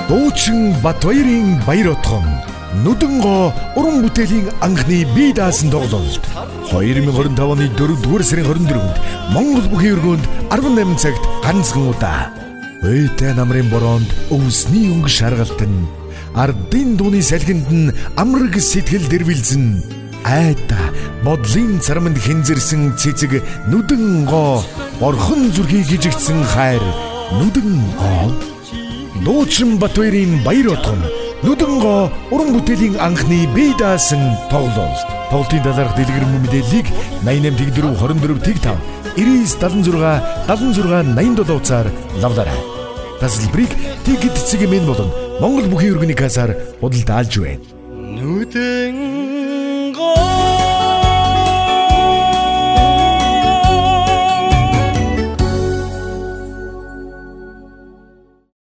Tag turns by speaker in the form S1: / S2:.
S1: Дуучин Батбаярын баяр отгон Нүдэн гоо уран бүтээлийн анхны бие даасан тоглолт 2025 оны 4-р сарын 24-нд Монгол бүхийн өргөөнд 18 цагт ганцхан удаа. Уйтай намрын бороонд өвсний өнгө шаргалтан, ардын дууны салхинд нь амраг сэтгэл дэрвэлзэн, айта бодлын царманд хинзэрсэн цэцэг нүдэн гоо, борхон зүрхийг гижигдсэн хайр нүдэн гоо. Дуучин Батбаярын баяр отгон Нүдэн гоо уран бүтээлийн анхны бие даасан тоглолт. Тоглолтын талаарх дэлгэрэнгүй мэдээллийг 88 4 24 5 99 76 76 87 утсаар лавлаарай. Тасалбарыг Ticket цэг мэн болон Монгол бүхийн өргөний кассаар худалдаалж байна.
S2: Нүдэн